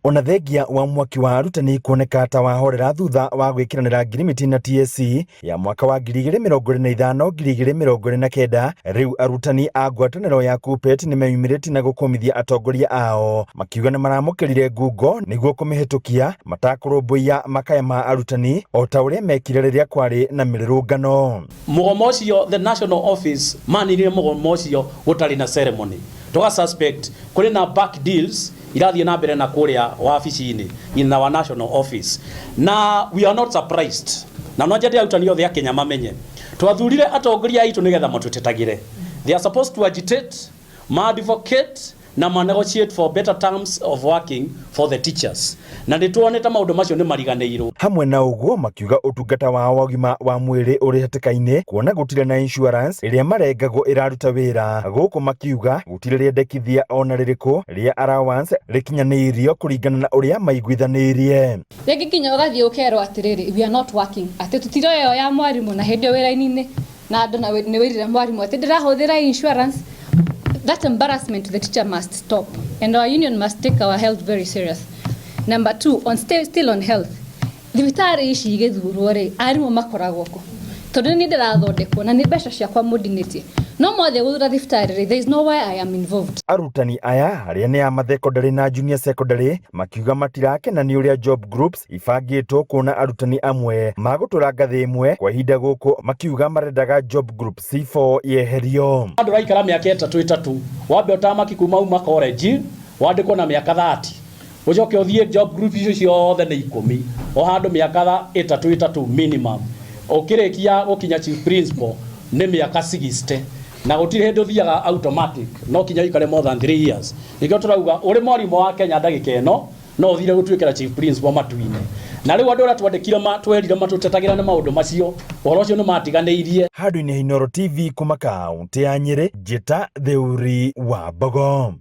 Ona thengia wa mwaki wa arutani kuoneka ta wahorera thutha wa gwĩkĩranĩra ngirimiti na TSC ya mwaka wa 2025 2029, rĩu arutani a ngwatanĩro ya KUPPET nĩmeyumĩrĩtie na gũkũmithia atongoria ao makiuga nĩmaramũkĩrire ngungo nĩguo kũmĩhĩtũkia matakũrũmbũiya makaya ma arutani o ta ũrĩa mekire rĩrĩa kwarĩ na mĩrũrũngano. Mũgomo ũcio the national office maninire mũgomo ũcio gũtarĩ na ceremony. Tũga suspect kũrĩ na back deals irathiĩ na mbere na kũrĩa wabici-inĩ in our national office, na we are not surprised. Na no njende arutani othe a Kenya mamenye twathurire atongoria aitũ nĩgetha matũtetagĩre. They are supposed to agitate, ma advocate na ma negotiate for better terms of working for the teachers, na nĩ tuonete maũndũ macio nĩ mariganĩirwo. Hamwe na ũguo, makiuga ũtungata wao wa ũgima wa mwĩrĩ ũrĩ hatĩka-inĩ kuona gũtirĩ na insurance ĩrĩa marengagwo ĩraruta wĩra, gũkũ makiuga gũtirĩ rĩendekithia ona rĩrĩkũ rĩa allowance rĩkinyanĩirio kũringana na ũrĩa maiguithanĩirie. Rĩngĩ nginya ũgathiĩ ũkerwo atĩrĩrĩ, "We are not working," atĩ tũtiroya ya mwarimũ, na hĩndĩ ĩyo wĩra-inĩ na andũ na nĩ wĩrire mwarimũ atĩ ndĩrahũthĩra insurance. That embarrassment to the teacher must stop, and our union must take our health very serious. Number two, on still on health, thibitarĩ ici igĩthurwo rĩ, arimũ makoragwo kũ? Tondũ nĩ ndĩrathondekwo na nĩ mbeca ciakwa mũndinĩtie, no mothe gũthura thibitarĩ rĩ, there is no way I am involved. Arutani aya arĩa nĩ a mathekondarĩ na junior secondary makiuga matirakena nĩ ũrĩa job groups ibangĩtwo, kuona arutani amwe magũtũra ngathĩ ĩmwe kwa ihinda, gũkũ makiuga marendaga job group C4 yeherio. Andũ raikara mĩaka ĩtatũ ĩtatũ, wambe ũtamaki kuma uma college wandĩkwo na mĩaka 30, ũcoke ũthiĩ job group icio ciothe nĩ 10, o handũ mĩaka ĩtatũ ĩtatũ minimum. Ũkĩrĩkia gũkinya chief principal nĩ mĩaka 60, na gũtirĩ hĩndĩ ũthiaga automatic, no kinya ũikare more than 3 years. Nĩkĩo tũrauga ũrĩ mwarimũ wa Kenya ndagĩka ĩno no ũthire gũtuĩkĩra chief principal matu-inĩ. Na rĩu andũ arĩa twandĩkire twerire matũtetagĩra nĩ maũndũ macio, ũhoro ũcio nĩ matiganĩirie. Handũ-inĩ ha Inooro TV kuma kaũntĩ ya Nyĩrĩ, njĩta Theuri wa Mbogo.